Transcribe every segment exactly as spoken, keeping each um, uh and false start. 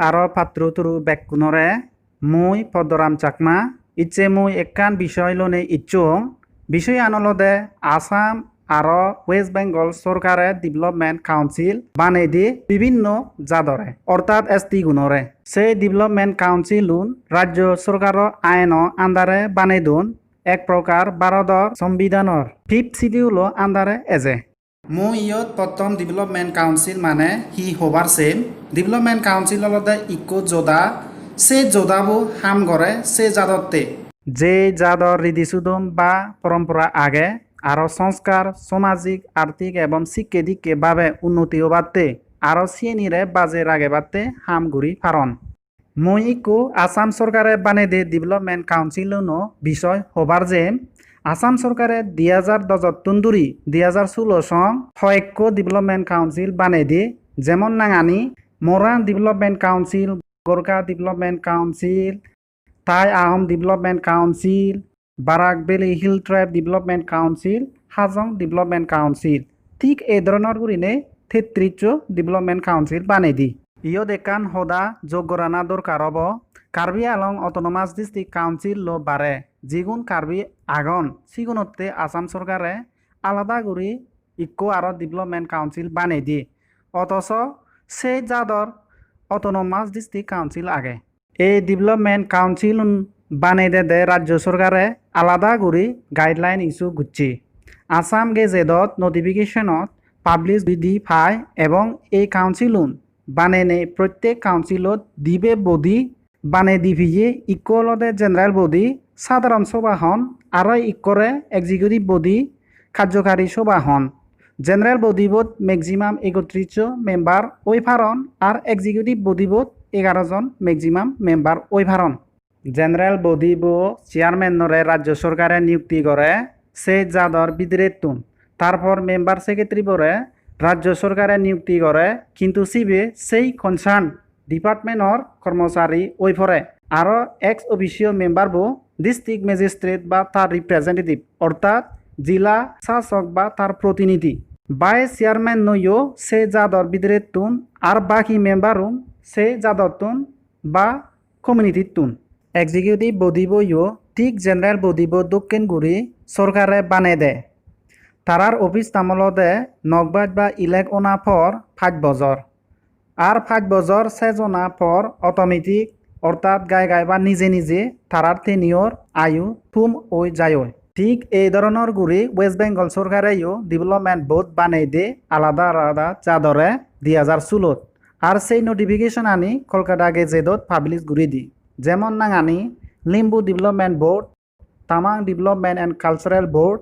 aro patturu turu bekkunore. Mui Poddoram Chakma. Icche mui ekkan bisoy lonei icchong. Bisoyan olode Assam aro West Bengal sorkare Development Council banei di bibinno jadore, ortat S T gunore. Sei Development Council un rajyo sorkaro aino andare banei don, ek prokar Bharodor Sombidhanor Fifth Schedule o andare eje. Mui iyot pottom Development Council mane hi hobar sem. Development Council olode ikko joda, se jodabo ham gore se jadotte. Je jador ridi sudom ba porompora age, aro sanskar, somajik, artik ebong sikke dikke babe unnoti obatte, aro siyenire baje ragebatte ham guri paron. Mui ikko Assam sorkare banei de Development Council uno bisoy hobar jem. Assam sorkare di hajar dojottun duri di hajar sulo song hoyekko Development Council banei de, jemon nangani Moran Development Council, Gorkha Development Council, Tai Ahom Development Council, Barak Valley Hill Tribe Development Council, Hajong Development Council. Thik ei dhoronor gurinei tettrisso Development Council banei di. Iyot ekkan hoda jog gorana dorkar obo, Karbi Anglong Autonomous District Council lo bare jigun Karbi agon, sigunotte Assam sorkare alada guri ikko aro Development Council banei di. Otoso sei jador Autonomous District Council age. Ei Development Council un banei dede rajyo sorkare alada guri guideline issue gocche. Assam Gazette-ot notification-ot publish guri di pai ebong ei council un baneinei prottek council-ot dibe body banei di piye, ikko olode General Body, Sadharon Sobha hon, aro ikkore Executive Body, Karjokari Sobha hon. General Body bot maximum ekottrisso member oi paron, ar Executive Body bot egaro jon maximum member oi paron. General Body bo chairman-ore rajyo sorkare niyukti gore se jador bidirettun. Tarpor member secretary bore rajyo sorkare niyukti gore, kintu sibe sei concern department-or kormochari oi pore. Aro ex officio member bo district magistrate ba tar representative, ortat jila sasok ba tar protinidhi. Vice chairman-uno se jador bidirettun, ar baki member-un se jadottun ba community-ttun. Executive body bo yo thik general body bo dokken guri sorkare banei de. Tarar office term olode nok baj ba elect ona por pach bojor. Ar pach bojor sej ona por automatic, ortat gai gai ba nije nije tarar tenure ayu thum oi jai oi. Thik ei dhoronor guri West Bengal sorkare yo development board banei de alada alada jadore di hajar sulot. Ar sei notification ani Kolkata Gazette-ot publish guri di. Jemon nangani Limbu Development Board, Tamang Development and Cultural Board,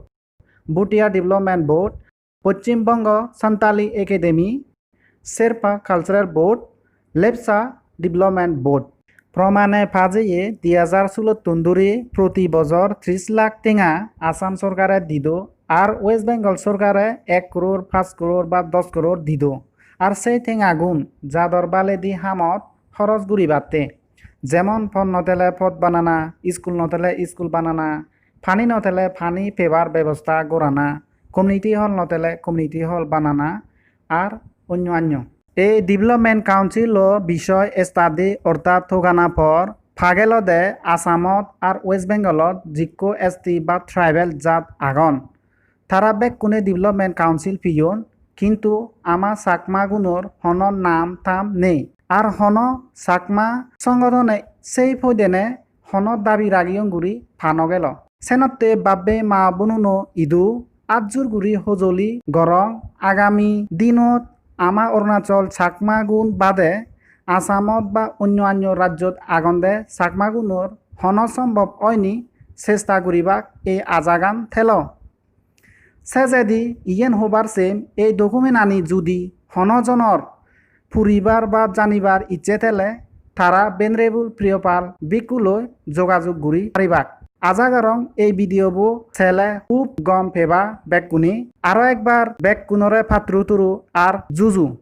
Bhutia Development Board, Poschim Bongo Santali Academy, Sherpa Cultural Board, Lepcha Development Board. Promane pa jeye di hajar sulottun duri proti bojor tris lakh tenga Assam sorkare dido, ar West Bengal sorkare ek koror, pach koror ba dos koror dido. Ar sei tengagun jador baledi hamot horos guribatte. Jemon pot no tele pot banana, school no tele school banana, pani no tele pani pebar bebosta gorana, community hall no tele community hall banana, ar onyo anyo. Ei Development Council-o bisoy study ortat togana por pagelode Assamot ar West Bengalot jikko S T ba tribal jat agon. Tara bekkune Development Council peyon, kintu ama Chakma gunor hono nam tam nei. Ar hono Chakma songodone sei poidene hono dabi ragiyon guri pa no gelo. Senotte babbe ma bonuno idu atjur guri hojoli gorong, agami dinot ama Arunachal Chakma gun bade Assamot ba onyo anyo rajyot agonde Chakma gunor hono sombhob oini chesta guribak ei ajagan thelo. Sejedi iyen hobar sem, ei document ani judi hono jonor puribar ba janibar icche thele, tara Venerable Priyopal Bhikkhu loi jogajog guri paribak. Aja gorong ei video bo sele hub gom peba bekkune. Aro ekbar bekkunore patturu turu ar juju.